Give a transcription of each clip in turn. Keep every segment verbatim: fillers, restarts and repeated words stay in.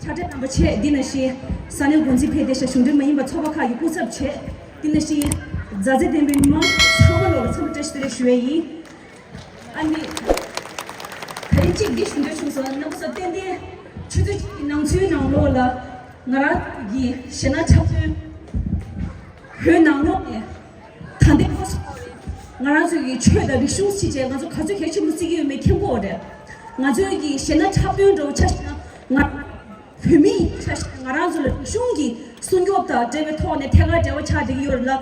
ཕྲ་སྦྲེལ་རྣམ་པ་བཅས། འདི་ནང་བཞིན་ས་གནས་འགོ་འཛིན་ཕེབས་བསྡད་ཤག་གཞུང་འབྲེལ་མ་ཡིན་པ་ཚོགས་པ་ཁག་གི་སྐུ་ཚབ་བཅས། འདི་ནང་བཞིན་མཛའ་བརྩེ་ལྡན་པའི་མི་མང་ཚང་མ་ལོག་ལ་འཚམས་འདྲི་བཀྲ་ཤིས་བདེ་ལེགས་ཞུ་ཡས་ཡིན། ཨ་ནི། ད་རིང་གཅིག་འདི་ཞུ་འདོད་བྱུང་སོང་། རྣམ་པ་ཚོ་ཏན་ཏན་ཆུ་ཚོད་གཅིག་གི་ནང་ཚུད་ནང་ལོགས་ལ་ང་རང་གི་གཞས་སྣ་འཁྲབ་སྟོན་བོད་ནང་ལོགས་ནས་ད་ལྟའི་ང་རང་ཚོའི་གི་ཆོས་དང་རིག་གཞུང་ཕྱི་རྒྱལ་ང་ཚོ་ག་ཚོད་གལ་ཆེན་པོ་བརྩི་གི་ཡོད་མེད་མཁྱེན་གྱི་ཡོད་རེད། ང་ཚོའི་གི་གཞས་སྣ་འཁྲབ་སྟོན་འདྲ་བོ་ཆ་བཞག་ན་ང་བོད་མི་ཡིན་ཆ་བཞག་ན་ང་རང་ཚོ་ལ་རིག་གཞུང་གི་སྲུང་སྐྱོབ་དང་འབྲེལ་བའི་ཐོག་ནས་ཐད་ཀར་འབྲེལ་བ་ཆགས་བསྡད་ཀྱི་ཡོད་རེད་ལ།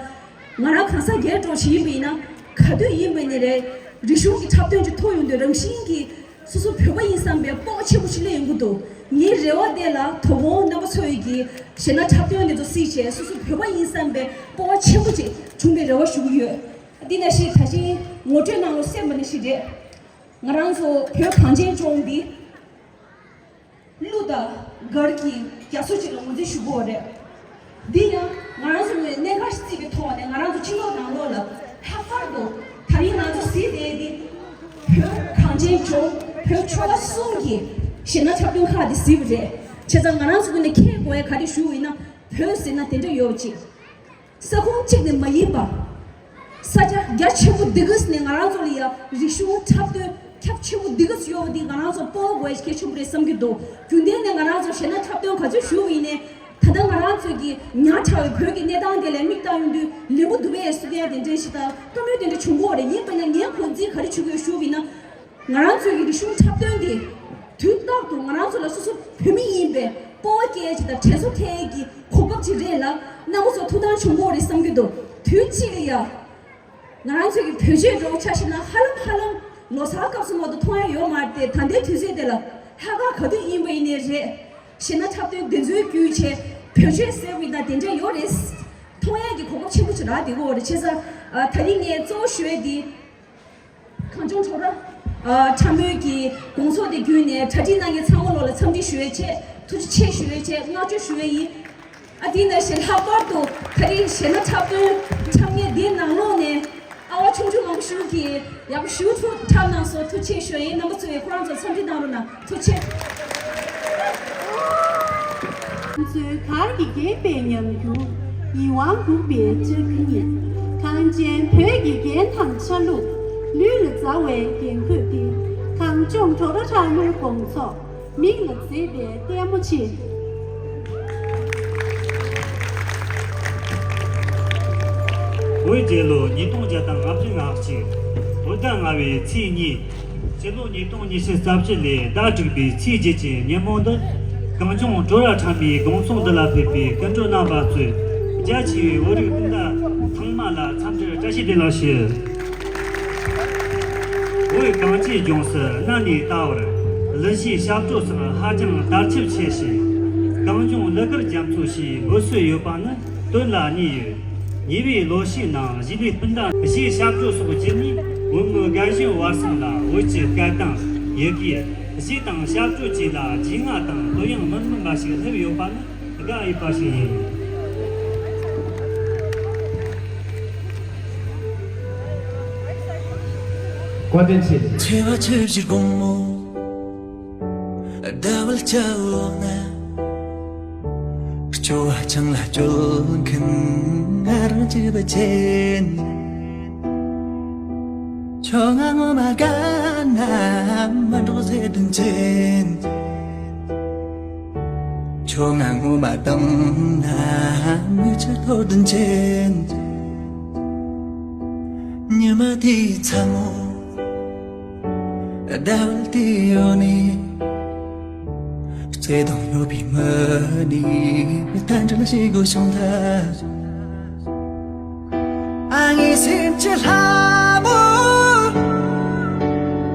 ང་རང་གང་ཟག་སྒེར་འདྲ་བོ་ཞིག་ཡིན་པ་ཡིན་ན་ག་དུས་ཡིན་པ་ཡིན་ནའི་རེད། རིག་གཞུང་གི་འཁྲབ་སྟོན་ཅིག་མཐོང་ཡོང་དུས་རང་བཞིན་གྱིས་སོ་སོ་བོད་པ་ཡིན་བསམ་པའི་སྤོབས་པ་ཆེན་པོ་ཞིག་སླེབས་ཡོང་གི་འདུག་ངའི་རེ་བ་དེ་ལ་དོ་དགོང་རྣམ་པ་ཚོ་ཡི་གི་གཞས་སྣ་འཁྲབ་སྟོན་དེ་ཚོ་གཟིགས་བྱས་སོ་སོ་བོད་པ་ཡིན་བསམ་པའི་སྤོབས་པ་ཆེན་པོ་ཅིག་བྱུང་བའི་རེ་བ་ཞུ་གི་ཡོད། འདི་ནང་བཞིན་ད་གིན་ངོ་སྤྲོད་ནང་ལ་གསན་པ་ནང་བཞིན་རེད། ང་རང་ཚོ་བོད་གངས་ཅན་ལྗོངས་འདི་གླུ་དང་གར་གྱི་རྒྱ་མཚོ་ཅིག་ལ་ངོས་འཛིན་ཞུ་དགོས་རེད། འདི་ཡང་ང་རང་ཚོ་ནས་གནད་འགག་ཞིག་བརྩིས་པའི་ཐོག་ནས་ང་རང་ཚོ་སྤྱི་ཚོགས་ནང་ལོགས་ལ་ལྷག་པར་དུ་ད་རིང་ང་ཚོ་གཟིགས་བསྡད་འདི་བོད་གངས་ཅན་ལྗོངས་བོད་ཆོལ་ཁ་གསུམ་གྱི་གཞས་སྣ་འཁྲབ་སྟོན་ཁག་འདི་གཟིགས་པ་རེད། བྱས་ཙང་ང་རང་ཚོ་ཀུན་ནས་མཁྱེན་དགོས་ཡ་ག་རེ་ཞུ་ཡིན་ན་བོད་ཟེར་ན་དེ་འདྲ་ཡོད་ཅིག་ས་ཁོངས་གཅིག་ནས་མ་ཡིན་པ། ས་ཆ་རྒྱ་ཆེན་པོ་འདི་ག་ནས་ང་རང་ཚོ་ལ་ཡ་རིག་གཞུང་འཁྲབ་སྟོན་ཁྱབ་ཆེན་པོ་འདི་ག་ཡོད་པ་འདི་ང་རང་ཚོ་སྤོབས་པ་དགོས་གལ་ཆེན་པོ་རེད་བསམ་གྱི་འདུག་རྒྱུན་ལྡན་ནས་ང་རང་ཚོ་གཞས་སྣ་འཁྲབ་སྟོན་ག་ཚོད་ཞུ་བ་ཡིན་ནའི་ད་ལྟ་ང་རང་ཚོ་གི་ཉག་ཕྲ་བའི་བོད་ཀྱི་གནས་སྟངས་དེ་ལ་མིག་བལྟ་ཡོང་དུས་ལེན་པོ་འདུག་པས་སུ་ཡ་དེ་འདྲ་ཞིག་དང་སྤྲོ་མོས་དེ་འདྲ་བྱུང་གི་ཡོད་རེད། ཡིན་པ་ན་ངས་ཁོང་ཚོས་ག་རེ་བྱེད་དགོས་ཞུ་བ་ཡིན་ན། ང་རང་ཚོའི་གི་རིག་གཞུང་འཁྲབ་སྟོན་དེ་དུས་རྟག་ཏུ་ང་རང་ཚོ་ལ་སོ་སོ་བོད་མི་ཡིན་པའི་སྤོབས་པ་སྐྱེ་ཡ་ཅིག་དང་དྲན་གསོ་ཐེབས་ཡ་གི་གོ་སྐབས་ཅིག་རེད་ལ། རྣམ་པ་ཚོ་ཐུགས་སྣང་བྱུང་གི་ཡོད་རེད་བསམ་གྱི་འདུག་དུས་གཅིག་ལ་ཡ་ང་རང་ཚོའི་གི་བོད་ཆས་འདྲ་བོ་ཆ་བཞག་ན་ཧ་ལམ་ཧ་ལམ་ལོ་གསར་སྐབས་སུ་མ་གཏོགས་མཐོང་ཡ་ཡོད་མ་རེད་དེ། ད་ལྟའི་དུས་ཚོད་དེ་ལ་ལྷག་དཀར་ག་དུས་ཡིན་པ་ཡིན་ནའི་རེད། གཞས་སྣ་འཁྲབ་སྟོན་དེ་ཚོའི་བརྒྱུད་བྱས་བོད་ཆས་ཟེར་བ་ཡིན་ན་དེ་འདྲ་ཡོད་རེད། མཐོང་ཡ་གི་གོ་སྐབས་ཆེན་པོ་ཅིག་རག་བསྡད་ཀྱི་ཡོད་རེད། བྱས་ཙང་ད་རིང་ངས་གཙོ་བོ་ཞུ་ཡ་དེ། གངས་ལྗོངས་ཁྲོམ་ར་ཁྲ་མོའི་གི་དགོང་ཚོགས་དེ་བརྒྱུད་ནས་གྲ་སྒྲིག་གནང་མཁན་ཚང་མ་ལོག་ལ་འཚམས་འདྲི་ཞུ་ཡས་ཆེད་ཐུགས་རྗེ་ཆེ་ཞུ་ཡས་ཆེད་བསྔགས་བརྗོད་ཞུ་ཡས་ཡིན། ཨ་དེ་ནང་བཞིན་ལྷག་པར་དུ་ད་རིང་གཞས་སྣ་འཁྲབ་སྟོན་འཁྲབ་མཁན་དེའི་ནང་ལོགས་ནས་ཨ་བ་ཆུང་ཆུང་ལགས་ཤུགས་ཀྱིས་ཡག་པོ་ཞེ་པོ་ཅིག་འཁྲབ་གནང་སོང་། ཐུགས་རྗེ་ཆེ་ཞུ་ཡས་ཡིན། རྣམ་པ་ཚོས་ཁོ་རང་ཚོར་འཚམས་འདྲི་གནང་རོགས་གནང་། ཐུགས་རྗེ་ཆེ། ང་ཚོའི་གར་གྱིས་བརྒྱན་པའི་ཉམས་འགྱུར། ཡིད་དབང་འགུག་པའི་ལྕགས་ཀྱུ་ཉིད། གངས་ཅན་བོད་ཀྱི་རྒྱན་དང་ཆ་ལུགས། ལུས་ལ་མཛའ་བའི་རྒྱན་གོས་འདི། གངས་ལྗོངས་ཁྲོ་ར་ཁྲ་མོའི་དགོང་ཚོགས། མིག་ལ་མཛེས་པའི་ལྟད་མོ་ཆེ། བོད་རྒྱལ་ལོ་ཉིས་སྟོང་བརྒྱ་དང་ང་བཅུ་ང་གཅིག་བོད་ཟླ་ལྔ་བའི་ཚེས་གཉིས། སྤྱི་ལོ་ཉིས་སྟོང་ཉི་ཤུ་རྩ་བཞི་ལོའི་ཟླ་དྲུག་པའི་ཚེས་བརྒྱད་ཀྱི་ཉིན་མོ་འདི། གངས་ལྗོངས་ཁྲོ་ར་ཁྲ་མོའི་དགོང་ཚོགས་འདི་ལ་ཕེབས་པའི་སྐུ་མགྲོན་རྣམ་པ་ཚོས། རྒྱ་ཆེ་བའི་བོད་རིགས་སྤུན་ཟླ་ཚང་མ་ལ་འཚམས་འདྲི་བཀྲ་ཤིས་བདེ་ལེགས་ཞུ། བོད་གངས་ཅན་ལྗོངས་སུ་གནའ་ནས་ད་བར་གླུ་གཞས་ཞབས་བྲོ་སོགས་ཧ་ཅང་དར་ཁྱབ་ཆེ་ཞིང་། གངས་ལྗོངས་གླུ་གར་རྒྱ་མཚོ་ཞེས་འབོད་སྲོལ་ཡོད་པ་ནི་དོན་ལ་གནས་ཡོད། ཉེ་བའི་ལོ་ཤས་ནང་གཞིས་ལུས་སྤུན་ཟླ་གཞས་ཞབས་བྲོ་སོགས་བརྒྱུད་ནས་བོད་མི་དགའ་ཞེན་བར་གསུམ་ལ་བོད་ཀྱི་སྐད་གདངས། ཡི་གེ། གཞས་དང་ཞབས་བྲོ་བཅས་ལ་རྒྱུས་མངའ་དང་དོན་ཡང་མི་དམན་པ་ཞིག་སླེབས་ཡོད་པ་ནི་དགའ་འོས་པ་ཞིག་ཡིན། བཀའ་དྲིན་ཆེ། ཆེ་བ་ཆེ་བཞིར་དགོང་མོ་ཟླ་བལ་ཆ་འོག་ན། སྐྱོ་བ་ཆང་ལ་སྐྱོལ་མཁན་ང་རང་གཅིག་པུ་ཆེན། ཁྱོད་ང་ངོ་མ་དགའ་ན་མི་འགྲོ་ཟེར་དོན་ཆེན། ཁྱོད་ང་ངོ་མ་དང་ན་མི་ཆེ་ཐོག་དོན་ཆེན། ཉི་མ་དེའི་མཚན་མོ། ཟླ་བལ་དེའི་འོག་ནས། བརྩེ་དུང་ཡོད་པའི་མི་ནི་མི་ལྟར་འདྲ་ལ་ཞིག་དགོས་བྱུང་ཐལ། ཨ་ངའི་སེམས་ཀྱི་ལྷ་མོ།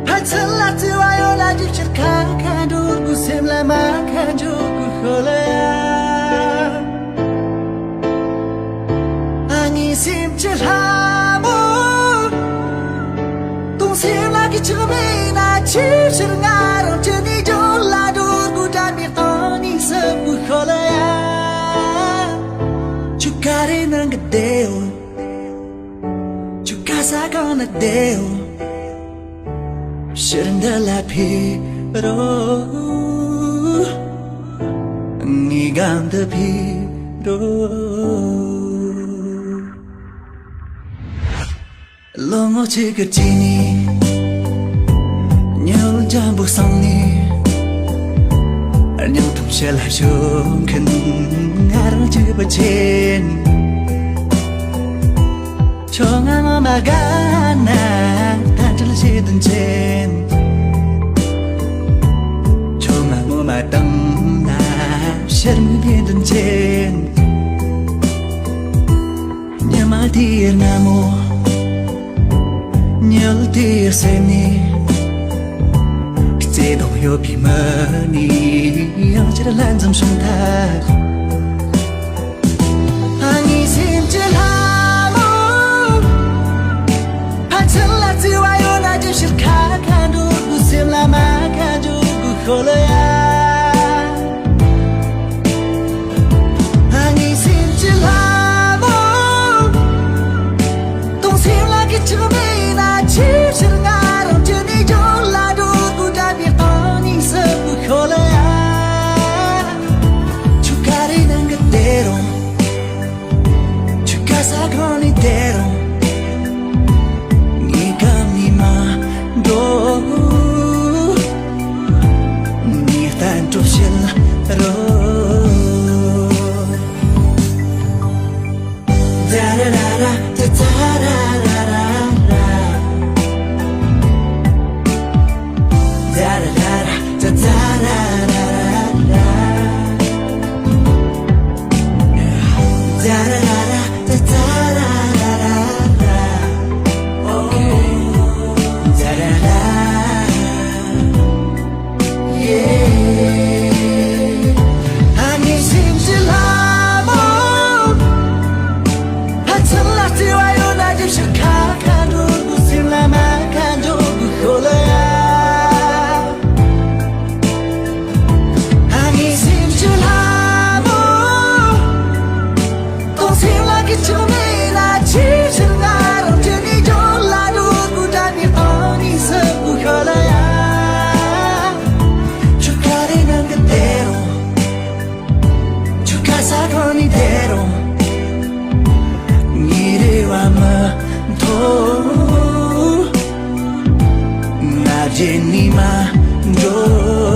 ཕན་ཚུན་ལ་བརྩེ་བ་ཡོད་ལ་འཇིགས་ཕྱིར་ཁ་ཁ་འགྲོ་དགོས། སེམས་ལ་མ་ཁ་འགྲོ་དགོས་ཤོ་ལ་ཡ། ཨ་ངའི་སེམས་ཀྱི་ལྷ་མོ། དུང་སེམས་ལ་གི་ཆགས་མེད་ན་ཆེ་ཕྱིར་ང་རང་ཅི་ནས་ལྗོངས་ལ་འགྲོ་དགོས། དྲན་པའི་སྟེང་ནས་སུ་བུ་ཤོ་ལ་ཡ། ཆུ་ཁ་རེ་ནང་གི་བདེའོ། ཆུ་ཁ་ས་གང་ན་བདེའོ། ཕྱིར་འདི་ལ་ཕེབས་རོགས། གམ་དུ་ཕེབས་རོགས། ལོ་ངོ་ཆིག་གི་རྗེས་ནས་ཉི་འོད་འཇམ་པོ་སངས་ནས། སྙིང་གཏམ་བཤད་ལ་ཞུགས་མཁན་ང་རང་གཅིག་པུ་ཆེན། ཁྱོད་ང་ངོ་མ་དགའ་ན་ད་འཕྲིན་བྱེད་དོན་ཆེན། ཁྱོད་ང་ངོ་མ་དང་ན་ཕྱིར་མི་ཕེབས་དོན་ཆེན། ཉི་མ་དེའི་སྔ་མོ། ཉི་འོད་དེའི་གསེབ་ནས། བརྩེ་དུང་ཡོད་པའི་མི་ནི་ཡང་ཕྱིར་ལྷན་འཛོམས་བྱུང་ཐལ། ངའི་སེམས་ཀྱི་ལྷ་མོ། ཕན་ཚུན་ལ་བརྩེ་བ་ཡོད་ན་ཅི་ཕྱིར་ཁ་ཁ་འགྲོ་དགོས། སེམས་ལ་མ་ཁ་འཇོག་དགོས་ཤོག་ལ་ཡ། ངའི་སེམས་ཀྱི་ལྷ་མོ། སྟོང་སེམས་ལ་སྐད་ཆ་མེད་ན་ཅི་ཕྱིར་ང་རང་གཅིག་ནས་རྒྱུགས་ལ་འགྲོ་དགོས། འདྲ་པའི་སྟེང་ནས་སུ་བུད་ཤོག་ལ་ཡ། ཆུ་ཁ་རེ་ནང་གི་དེ་རུང་། ཆུ་ཁ་ས་གང་ནས་དེ་རུང་། ངའི་གམ་ནས་མ་འགྲོ། ངའི་གཏན་གྲོགས་བྱེད་རོགས། སྟོང་སེམས་ལ་སྐད་ཆ་མེད་ན་ཅི་ཕྱིར་ང་རང་གཅིག་ནས་རྒྱུགས་ལ་འགྲོ་དགོས། འདྲ་པའི་སྟེང་ནས་སུ་བུད་ཤོག་ལ་ཡ། ཆུ་ཁ་རེ་ནང་གི་དེ་རུང་། ཆུ་ཁ་ས་གང་ནས་དེ་རུང་། ངའི་རེ་བ་མི་མཐོང་། ང་རྗེས་ནས་མ་འགྲོ།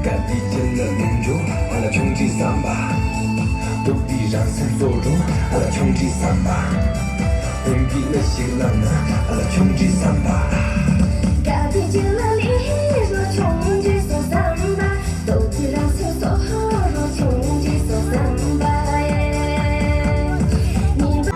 དཀའ་སྡུག་ཅན་ལ་ལན་འཇོག་ཨ་ལ་ཆུང་འདྲིས་བསམ་པ། སྡུག་པའི་རང་སེམས་གསོ་རུང་ཨ་ལ་ཆུང་འདྲིས་བསམ་པ། དོན་གྱི་གླུ་ཞིག་བླངས་ན་ཨ་ལ་ཆུང་འདྲིས་བསམ་པ། དཀའ་སྡུག་ཅན་ལ་ལན་རོགས་ཆུང་འདྲིས་སོ་བསམ་པ། སྡུག་པའི་རང་སེམས་གསོ་རུང་ཆུང་འདྲིས་སོ་བསམ་པ། ཉིན་པ།